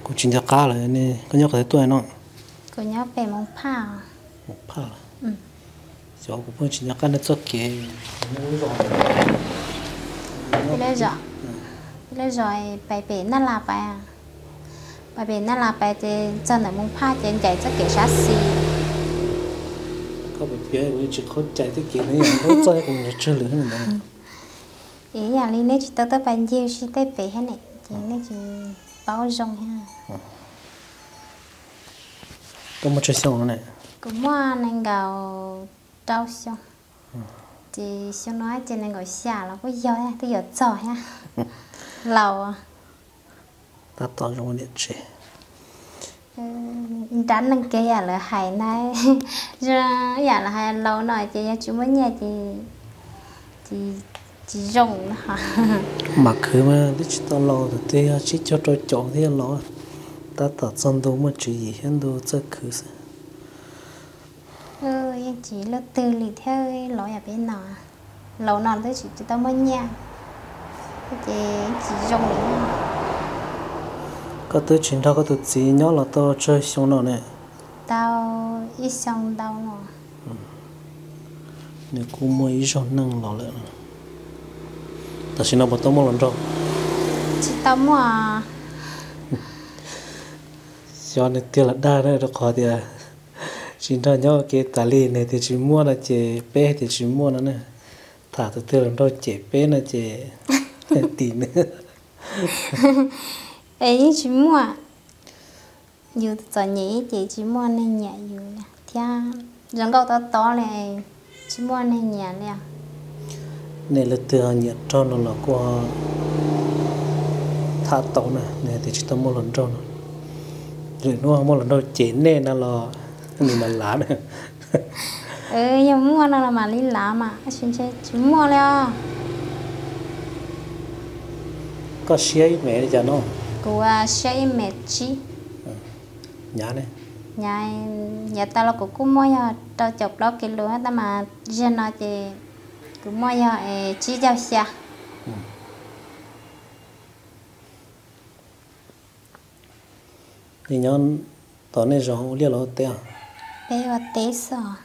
Kuv tsis nco qab lawm, koj nyob qhov twg tuaj no? Kuv nyob pem Moos Phaj. Moos Phaj. Xyov kuv pheej tsis nco qab nej txoj kev. Lub zos, lub zos pais pem Naj Las pais, pais pem Naj Las pais ces txog ntawm Moos Phaj ces ncaim txoj kev sab xis. Koj pem piav kuv tsis qhov cai tej kev no, txoj kuv tsawg lwm ntawd. Es yam li nej tsis tau tuaj pais ncig ua si tej pem thiab ne, ces nej tsis paub zoo thiab. Koj muaj tsawg xyoo no ne? Kuv muaj nees nkaum rau xyoo, ces xyoo no ces nees nkaum xya los kuj yog, twb yuav txog thiab. Laus. Tab tom zoo niam tsev. Nrab neeg kev yam lawv hais na, yam lawv hais laus no ces yog tsis muaj nyiaj ces tsis zoo. Mas khwv mas twb tsis tau laus, tus twg yog tsib caug rau caum thiaj laus, tab tom txog ntu muaj tswv yim thiab ntu txawj khwv xwb. Yeej tsis lub twg li thiab, laus yam peb no, laus no twb tsis tau muaj nyiaj, ces tsis zoo li. Koj twb tsis nrog koj tus txiv nyob los tau tsawg xyoo no ne? Tau ib xyoo ntau no. Nws kuj muaj ib zaug neeg los lawm. Tam sim no puas tau muaj hluas nraug? Tsis tau muaj. Xyov nws tiag los dag na, rau qhov tias tsis nrog nyob ua ke tas li, nws tias tsis muaj no ces peb tias tsis muaj no na. Tham tus twg hluas nraug cem peb no ces tim nws. Es yeej tsis muaj. Yus txom nyem ces tsis muaj neeg nyiam yus thiab. Zoo nkauj tob tob li, tsis muaj neeg nyiam li. Nej leej twg ho nyiam raug no los kuj ho tham tau na, nws hais tias tsis tau muaj hluas nraug no. Lwm hnub muaj hluas nraug cem nej no los nws mam lav na. Yog muaj no los mam li lav mas, tsis muaj li os. Koj siab ib mev li cas no? Kuv siab ib mev tsib. Nyav ne? Nyav, nyav tas los kuv kuj muaj yog rau caum plaub kis lus, tab mas zaum no ces kuv muaj yog tsib caug xya. Nej nyob tom nej zos ua liaj los ua teb? Peb ua teb xwb.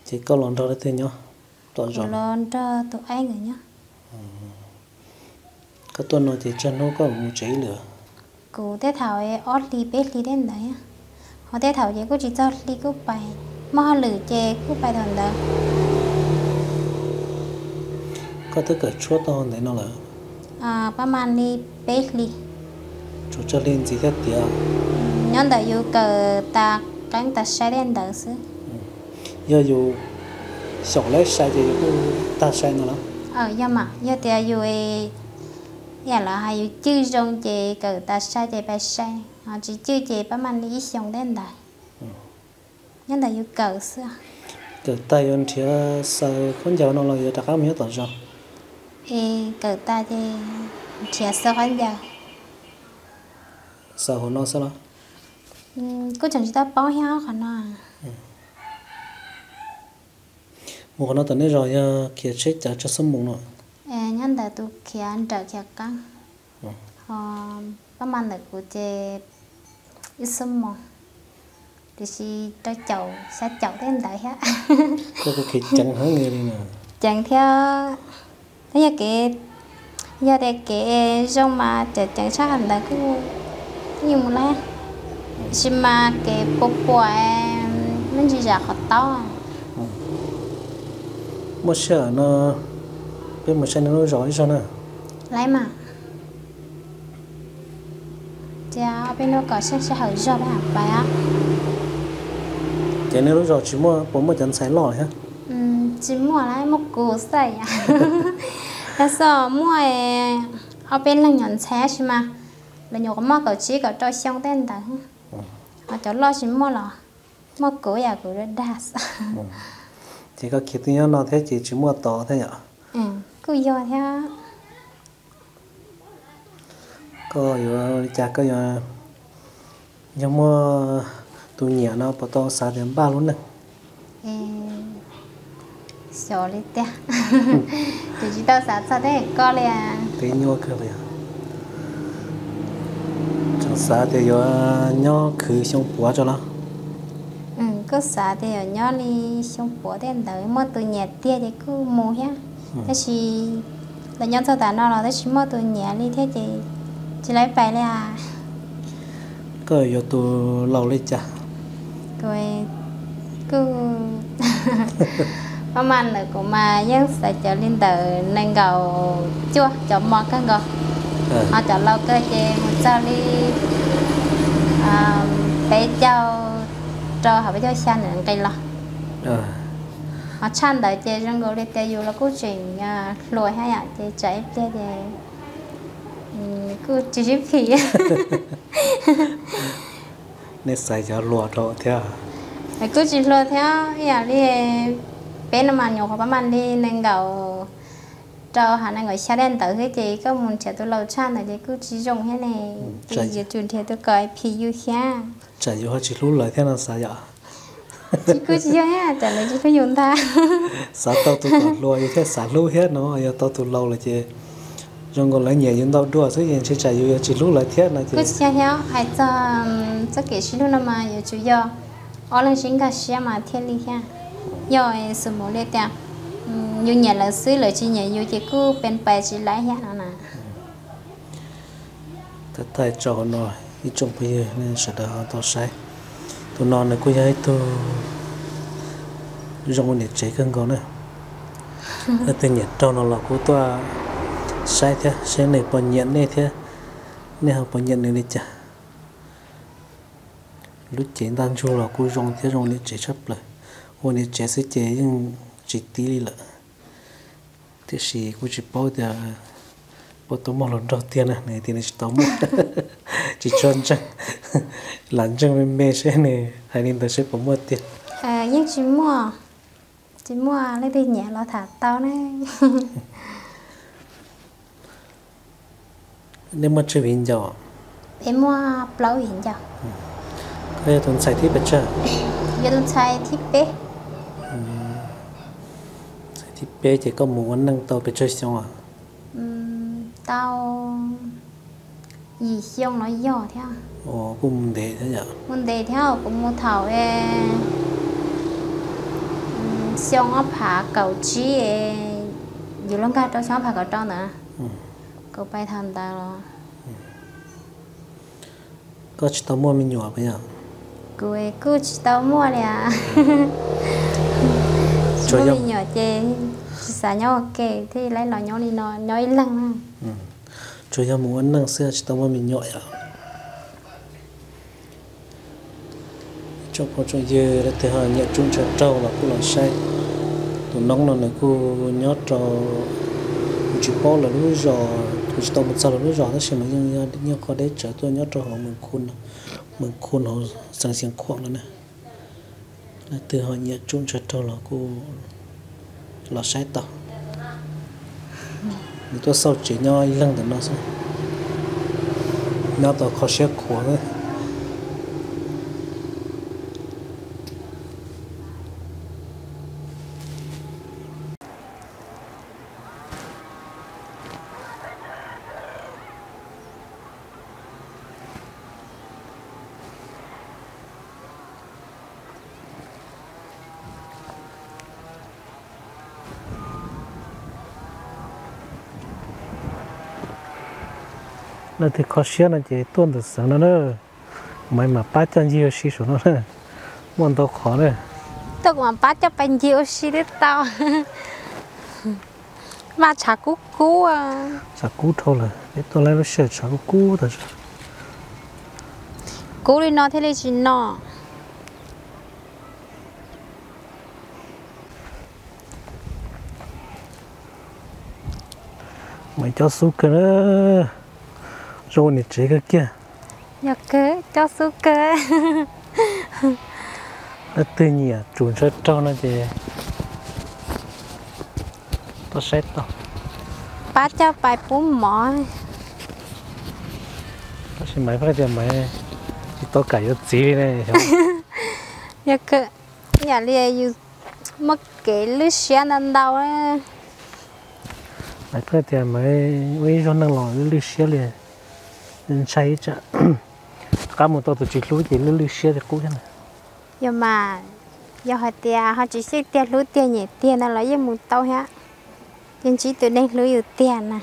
Ces koj los nrog leej twg nyob tom zos? Los nrog tus aib nkawd nyob. Koj tuaj no ces tsawg hnub koj mus tsev ib lwm? Kuv tej thaum ob hlis peb hlis tej ntawd, ho tej thaum ces kuj tsis txog hli kuj pais, muaj hauj lwm ces kuj pais thaum ntawd. Koj twb kawm tshuab tau ntawm no lawm? Pab mas li peb hlis. Tsuas tsawg hli ntxiv thiaj tiav? Nyob ntawm yus kawm tas qeeb tas sai tej ntawd xwb. Yog yus xyaum lawv sai ces yus kuj tag sai no los? Yog mas, yog tias yus, yam lawv hais yus cwj zoo ces kawm tas sai ces pais sai, ho tsis cwj ces pab mas li ib xyoos tej ntawd. Nyob ntawm yus kawm xwb. Kawm tag yuav nrhiav xaws khaub ncaws no los yuav rov qab mus nyob tom zos? Es kawm tas ces nrhiav xaws khaub ncaws. Xaws hauv no xwb los? Kuj tseem tsis tau paub thiab qhov no. Mus qhov no tom nej zos yog khiav tsheb cav tsawg xuab moos no? Nyob ntawm tus khiav nrawm khiav qeeb, ho pab mas ntawm kuv ces ib xuab moos, tiam sis rau caum xya caum tej ntawd thiab. Koj kuj khiav ceev heev li. Ceev thiab. Yog kev, yog tias kev zoo mas ceev ceev tshaj qhov ntawd kuj yeej mus lawm, tiam sis mas kev puas puas, me ntsis zam qhov taub. Muaj sij hawm no peb mus saib nej lub zos ib zaug na. Lawm mas. Cia peb hnub kom sij hawm zog peb mam pais. Ces nej lub zos tsis muaj, puas muaj cov ntxhais loj thiab? Tsis muaj, muaj kuv xwb. Yog xwb muaj ob peb leeg nyuam ntxhais tab sis mas lawv nyuam qhuav muaj kaum tsib kaum rau xyoo tej ntawd, ho cov loj tsis muaj los muaj kuv yam kuv dag xwb. Ces koj khiav twb nyob no thiab ces tsis muaj tod thiab yom? Kuj yog thiab. Koj yuav li cas koj yuav, yog muaj tus nyiam no puas tau xav tias npaj lub neej? Xyov li tiag, kuv tsis tau xav txog tej koj li. Peb nyuaj kawg li. Xav tias yuav nyob khwv xyoo puav tso los? Kuj xav tias yuav nyob li xyoo puav tej ntawd, muaj tus nyiam tiag ces kuj mus thiab. Tab sis los nyob txog tav no los tab sis muaj tus nyiam li thiab ces tsis laib pais li as. Koj yuav tus laus li cas? Kuj, pab mas ntawm kuv mas yeej xav cov li ntawm nees nkaum cuaj, cov mos kawg nkaus. Ho cov laus kawg ces mus txog li peb caug rau hauv peb caug xya ntawd nqis los. Ho tshaj ntawd ces zoo nkaus li tias yus los kuj tseem hluas thiab yom, ces tsam ib pliag ces kuj tsis sib phim. Nej xaiv cov hluas rau thiab? Kuj tsis hluas thiab, ib yam li peb no mas nyuam qhuav pab mas li nees nkaum rau hauv nees nkaum xya tej ntawd xwb ces koj mus nrhiav tus laus tshaj ntawd ces kuj tsis zoo thiab ne. Ces yuav tsum nrhiav tus kom phim yus thiab. Tsam yus ho tsis hlub lawv thiab no xav yom? Kuj tsis yog, tsam lawv tsis hlub yus ntag. Xav tau tus kom hluas yus thiaj xav hlub thiab no, yog tau tus laus lawm ces zoo nkaus lawv nyiam yus ntau dua xwb ces ntshe tsam yus yuav tsis hlub lawv thiab no ces. Kuj tsis yog thiab, hais txog txoj kev sib hlub no mas yuav tsum yog ob leeg sib nkag siab mas thiaj li thiab. Yog xus mus li tias yus nyiam lawv xwb lawv tsis nyiam yus ces kuj pes pais tsis laib thiab no na. Thaij tso hauv no ib tsoom phooj ywg sawv daws tau saib. Tus no nws kuj yog ib tug zoo ua niam tsev kawg nkaus na. Leej twg nyiam raug no los kuj tuaj saib thiab seb nws puas nyiam nej thiab nej ho puas nyiam nws li cas. Lub cev ntaj ntsug los kuj zoo thiab zoo ua niam tsev tshaj plaws. Ua niam tsev xwb ces yeej tsis tib li lawm. Tiam sis kuj tsis paub tias puas tau muaj hluas nraug tiag na, nws tias nws tsis tau muaj, tsis tshua ntseeg. Lam ntseeg me me seb nws hais li ntawd seb puas muaj tiag. Yeej tsis muaj, tsis muaj leej twg nyiam los tham tau ne. Nej muaj tsawg viv ncaus? Peb muaj plaub viv ncaus. Koj yog tus ntxhais thib pes tsawg? Yog tus ntxhais thib peb. Ntxhais thib peb ces koj mus ua neej tau pes tsawg xyoo? Tau yim xyoo los yog thiab. Kuj mus ntev thiab yom? Mus ntev thiab, kuv mus thaum xyoo ob phav kaum tsib, yus lub nkag rau xyoo ob phav kaum rau ntawd, kuv pais thaum ntawd los. Koj tsis tau muaj me nyuam puas yog? Kuv kuj tsis tau muaj li as. Tsis muaj me nyuam ces tsis xav nyob ua ke thiaj li los nyob li no, nyob ib leeg na. Tsuas yog mus ua neej xwb tsis tau muaj me nyuam yom? Tsoom phooj tsoom ywg leej twg ho nyiam tsuj ntshaw raug los kuj los saib. Tus noob no nws kuj nyob rau, kuv tsis paub lawv lub zos, kuv tsis tau mus txog lawv lub zos tab sis mas yeej yog nyob qhov deb tsawv tuaj nyob rau hauv Mws Khu hauv xeev Xeev Khuam no na. Leej twg ho nyiam tsuj ntshaw raug los kuj los saib tau. Nws tuaj xauj tsev nyob ib leeg ntawm no xwb, nyob tau kho siab khuav xwb. Leej twg kho siab no ces tuaj ntawm xeev no na, Maiv mam pab coj ncig ua si saum no na, muaj ntau qhov na. Tuaj kuv mam pab coj pais ncig ua si twb tau. Vaj tshav kub kub. Tshav kub dhau lawm, peb tuaj lawm lub sij hawm tshav kub kub tas zog. Kub li no thiaj li tsis no. Maiv cob xub kawg na, zoo ua niam tsev kawg kiag. Yog kawg, cob xub kawg. Leej twg nyiam tsuj ntshaw raug no ces tuaj saib tau. Pab coj pais pub mov. Tab sis Maiv pheej tias Maiv tsis tau kam yuav txiv li ne. Yog kawg, ib yam li yus muaj kev lwj siab ntau ntau. Maiv pheej tias Maiv ua ib zaug neeg los lwj siab li, ntshai ib tsam Rov qab mus tau tus tsis hlub ces lwj lwj siab li qub thiab na. Yog mas, yog hais tias ho tsis xyeej tiag hlub tiag nyiam tiag ntawd los yeej mus tau thiab. Ces ntsib tus neeg hlub yus tiag na.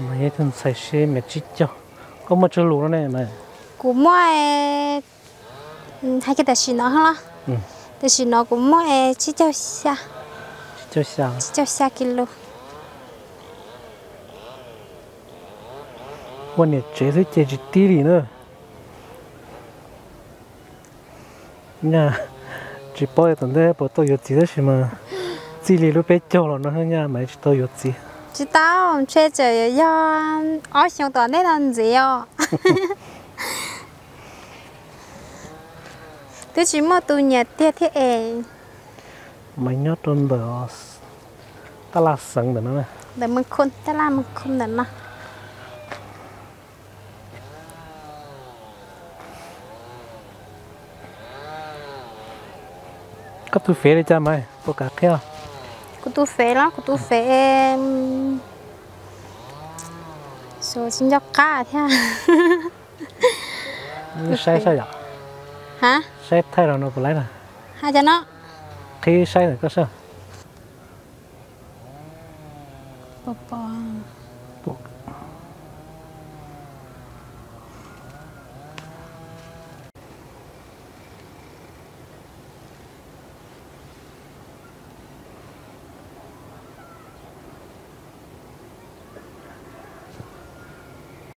Mas yog tus ntxhais sib me tsib caug. Koj muaj tsawg lus no ne mas? Kuv muaj hais kiag tam sim no los, tam sim no kuv muaj tsib caug xya, tsib caug xya kis lus. Ua niam tsev xwb ces tsis tib li na. Nyaj tsis paub tom ntej puas tau yuav txiv tab sis mas txij li lub peb caug los no nyaj mas tsis tau yuav txiv. Tsis tau, ntshe tseem yog ob xyoos tom ntej no ntxiv os. Twb tsis muaj tus nyiam tiag thiab es. Mas nyob rau ntawm Tab Laj xeev ntawm no, ntawm Mws Khum, Tab Laj Mws Khum ntawm no. Koj tus fev li cas mas puas kam qhia? Kuv tus fev los kuv tus fev tsis nco qab thiab. Saib saib yom. Ha? Saib thaij los no puas laib na? Hais tias no. Qhib saib ntawm koj sab.